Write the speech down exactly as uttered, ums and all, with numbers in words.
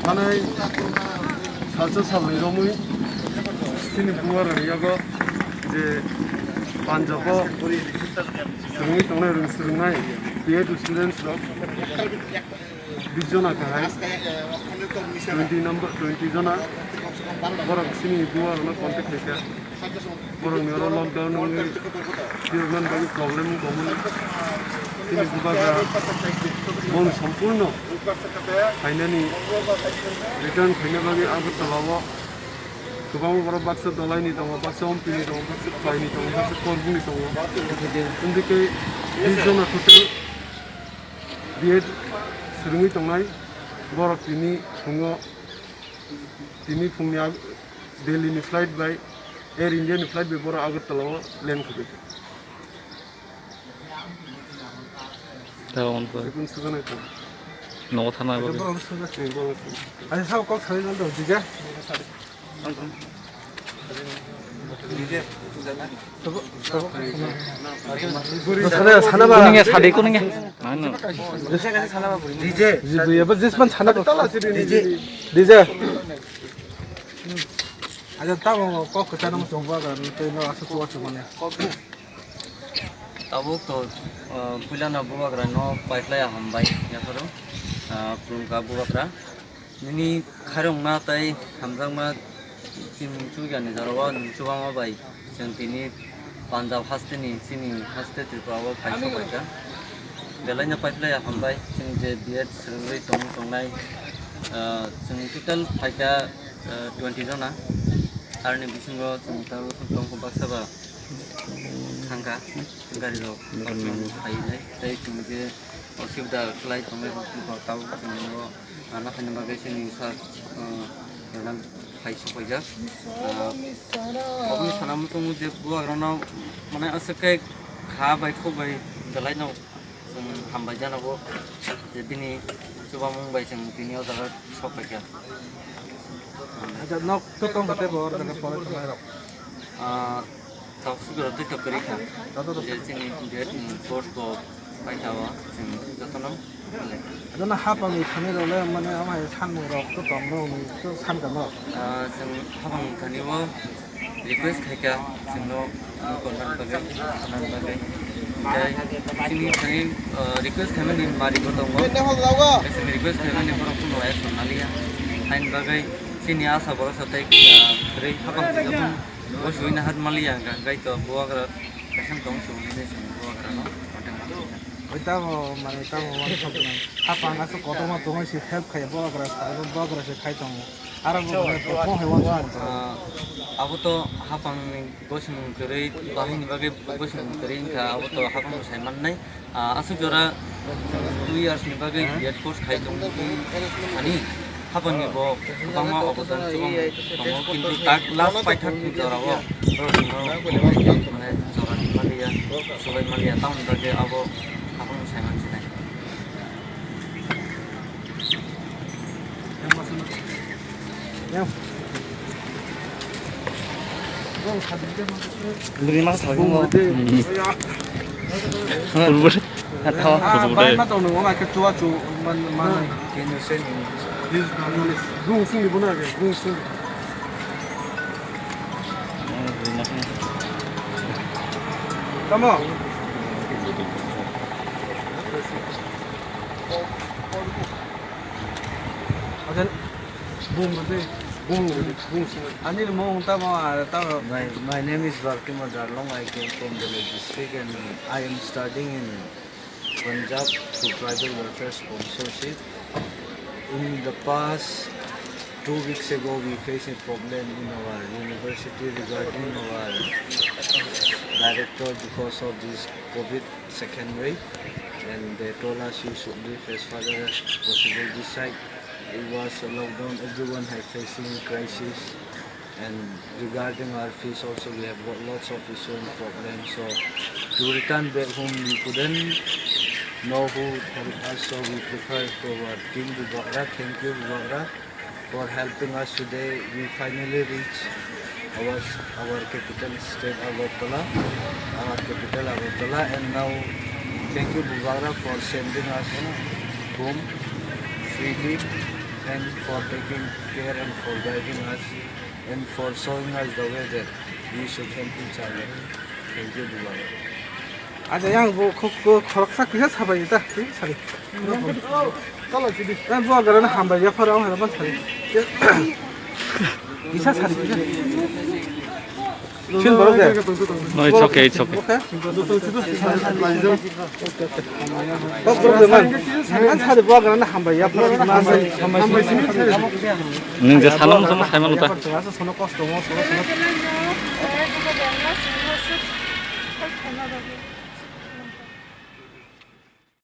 Thanai salsa salnwi romwi chini buarokni yago je Punjab-o swrwngwi tongnai, rwng swrwngnai B Ed students rok bis jona kahai, twenty number, twenty jona borok chini buarokno contact khaikha. Borokni oro lockdown wngwi tiroknani bagwi problem wng tongmani. Chini bubagra boni sompurno phainani, return phaina bagwi Agartala-o kwbangma borok baksa Dolaini tongo, baksa Ompini tongo, baksa Khwlaini tongo, baksa Korbukni tongo. Wngwi khe bis jona total B Ed swrwngwi tongnai borok tini phungo Tini phungni ag-, Delhi ni flight bai Air India ni flight bai borok Agartala o land khaikha. Tei on ko. Bikun suganai ko. Nogo thana bai. Borok suga. Tei borok suga. Ani sao kok sai nang do, dija. Sana, sana ba. Kuning ya, sadi kuning ya. Mana? Dija. Dija, ya, bas, jisman sana ba. Dija. Dija. Aja tamo kok kwchangma chwng bubagra tei no aswk chubachu manya. Tabuk to, ah, puilano bubagra no paiphlai hambai yapharo, ah, khulumkha bubagra. Nini khairokma tei hamjakma chini chujani jorao nwng chubama bai chwng tini Punjab hasteni chini haste Tripura o phai sokphaikha. Belaino paiphlai hambai chwng je B Ed swrwngwi tong tongnai, ah, chwng total phaikha, ah, twenty jona. Aroni bisingo chwng tabuk tongkha baksa ba thangkha gari rok phai nai tei chwng je osubida khlai tongnai rok tabuk chwng o. Ano khaina bagwi chini sir, ah, rwna phai sokphaijak. Ah, oboni sana muchungo je bubagrano mane aswk khe kha bai khuk bai belaino chwng hambai jana bo je bini chubamung bai chwng tini o jaga sokphaikha. Acha nok to tong khe bo oro jaga pore tongnai rok. Ah, Tok sugra tei tok kwrwi kha. Joto tok. Je chini je, mm, course bo paitha o chwng jotono. Jotono hapang ni thani role mane amai sanmung rok to tong rok ni to san kha no. Ah, chwng hapang ni thani o request khai kha chwng no, ano konna bagwi, konna bagwi. Tei chini thani, ah, request khaimani mari bo tongo. Chwng request khaimani borok phano action naliya. Hain bagwi chini asa borok sa tei, ah, kwrwi hapang ni jotono. Bo suina hat maliya hwnkha, hwnkhe to bubagra kaisa tong suini se bubagrano contact ma khaina. Oi tamo, mane tamo, mane tamo. Hapang aswk kotorma tongwi se help khaiya bubagra, bubagra se khai tongo. Aro bo mane tong hai wan. Ah, abo to hapangni gosmung kwrwi, bahini bagwi gosmung kwrwi wngkha, abo to hapang sai mannai. Ah, aswk jora two years ni bagwi B Ed course khai tongwi thani hapangni bo kwbangma obodan chubang tongo, kintu tak last paithak ni jora o borok no mane jora ni maliya, subai maliya, tamoni bagwi abo hapang sai mansinai. Bini ma sa bini. Bai ma tong nung ma ke chua chu man man. Bung sing ni buna ke bung sing. Tamo. Ajan, bung rwdi, bung rwdi, bung sini. Ani mung tamo, ah, tamo. My, my name is Barkima Darlong. I came from Delhi district and I am studying in Punjab through tribal welfare sponsorship. In the past two weeks ago, we faced a problem in our university regarding our director because of this covid second wave, and they told us you should leave as fast as possible. This side, it was a lockdown, everyone had facing crisis, and regarding our fees also, we have got lots of issue and problems. So to return back home, we couldn't know who help us, so we prefer to our King Bubagra. Thank you, Bubagra, for helping us today. We finally reach our, our capital state Agartala, our capital Agartala, and now thank you Bubagra for sending us home freely. Thanks for taking care and for guiding us and for showing us the way that we should help each other. Thank you, Baba. Acha, yang bo khok, khok, khoroksa kisa sabai ta, kisa sari. Tala sidi. Yang bo gara na hambai ya, phara ang harapan sari. Kisa sari, kisa. Sin borok de. No, it's okay, it's okay. Okay. Kok borok de man. An sari bo gara na hambai ya, phara ang hambai. Nwng je salam samo saimano ta. Asa sono kosto mo, sono, sono.